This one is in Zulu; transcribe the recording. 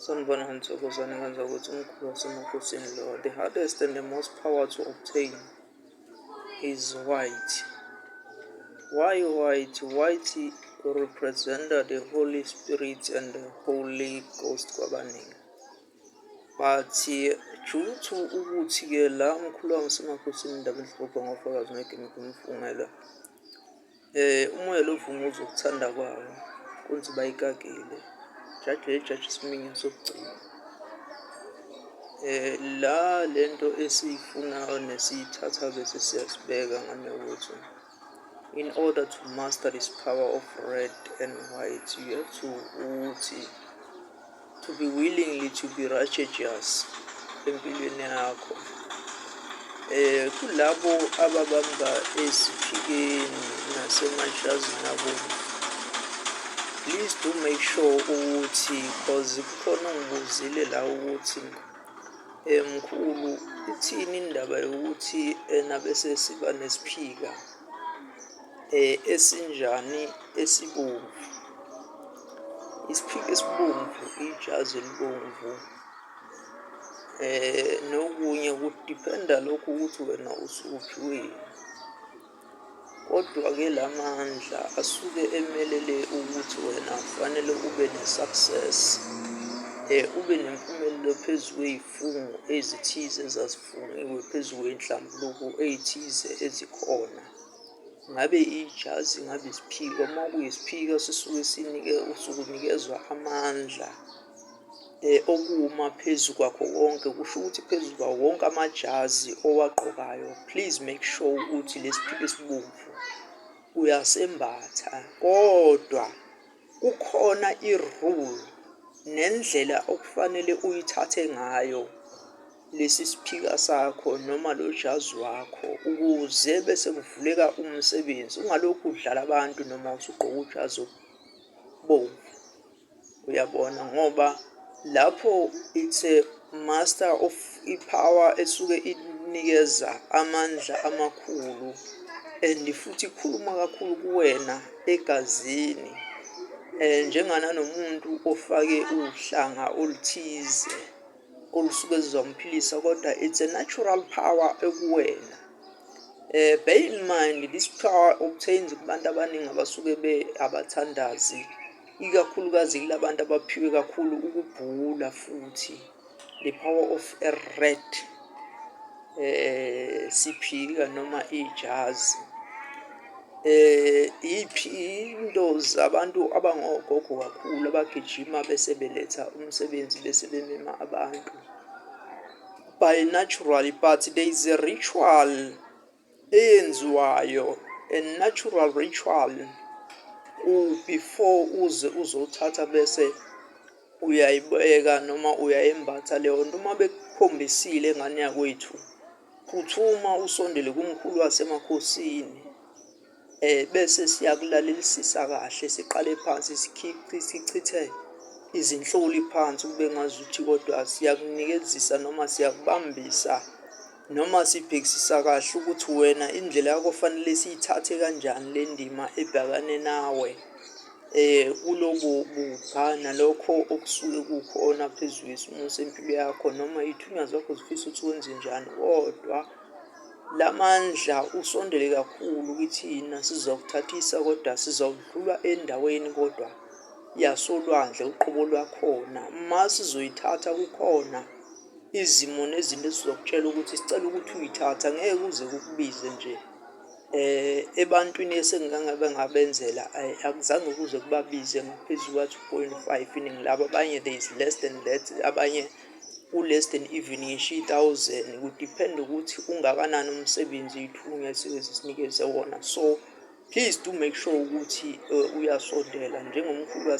Sanibonani, Thokozani. Ngenza ukuthi umkhulu wasemakhosini lo. The hardest and the most power to obtain is white. Why white? White represent the Holy Spirit and the Holy Ghost kwabaningi. But due to ukuthi-ke la umkhulu wami wasemakhosini, indaba enhloko ngofakazi ngegimiki umfungela, umoya lo vunguza ukuthanda kwawo kunzi bayikakile jaji lejaji isiminya sokugcina. La lento esiyifunayo nesiyithatha bese siyasibeka ngane ukuthi in order to master this power of red and white, you have to ukuthi to be willingly to be righteous empilweni yakho. Kulabo ababamba eziphikeni nasemajazini abomvu, please do make sure ukuthi, 'cause kukhona ongibuzile la ukuthi, "Mkhulu, ithini indaba yokuthi ena bese siba nesiphika esinjani esibomvu?" Isiphika esibomvu, ijazi elibomvu, nokunye ku-depend-a lokhu ukuthi wena usuphiweni. Kodwa-ke la mandla asuke emelele ukuthi wena kufanele ube ne-success, ube nempumelelo phezu kwey'fungo ezithize ezazifungiwe, phezu kwey'nhlambuluko ey'thize ezikhona. Ngabe ijazi, ngabe isiphika. Uma kuyisiphika sisuke sinike, usuke unikezwa amandla okuma phezu kwakho konke. Kusho ukuthi phezu kwawo wonke amajazi owagqokayo, please make sure ukuthi lesi phika esibomvu uyasembatha. Kodwa kukhona i-rule nendlela okufanele uyithathe ngayo lesi siphika sakho noma lo jazi wakho ukuze bese kuvuleka umsebenzi. Ungalokhu udlala abantu noma usugqoke ujazi olubomvu, uyabona, ngoba lapho it's a master of i-power esuke ikunikeza amandla amakhulu and futhi ikhuluma kakhulu kuwena egazini, njengananomuntu ofake uhlanga oluthize olusuke luzomphilisa, kodwa it's a natural power ekuwena. Bear in mind, this power obtains kubantu abaningi abasuke be abathandazi, ikakhulukazi kulabantu abaphiwe kakhulu ukubhula. Futhi the power of a red siphika noma ijazi, iphi into zabantu abangogogo kakhulu abagijima bese beletha umsebenzi bese bemema abantu by naturally. But there is a ritual eyenziwayo, a natural ritual before uze uzothatha bese uyayibeka noma uyayembatha leyo nto. Uma bekukhombisile, ngane yakwethu, phuthuma usondele kumkhulu wasemakhosini, bese siyakulalelisisa kahle, siqale phansi, sichithe izinhloli phansi kube ngazuthi kodwa siyakunikezisa noma siyakubambisa noma sibhekisisa kahle ukuthi wena indlela yakho fanele siyithathe kanjani le ndima ebhekane nawe kulobo bubha nalokho okusuke kukhona phezu kwesimo sempilo yakho noma iy'thunywa zakho zifisa ukuthi wenze njani. Kodwa lamandla, usondele kakhulu kithina, sizokuthathisa, kodwa sizawudlula endaweni kodwa yasolwandle uqobo lwakhona. Ma sizoyithatha, kukhona izimo nezinto esizokutshela ukuthi sicela ukuthi uyithathe, angeke kuze kukubize nje. Ebantwini esengike ngabenzela, akuzange kuze kubabize ngaphezu kwa-2.5 iningi labo. Abanye there is less than that, abanye ku-less than even ngisho i-1000. Ku-depend-a ukuthi ungakanani umsebenzi iy'thunywa esike zisinikeze wona. So please do make sure ukuthi uyasondela njengomkhulu.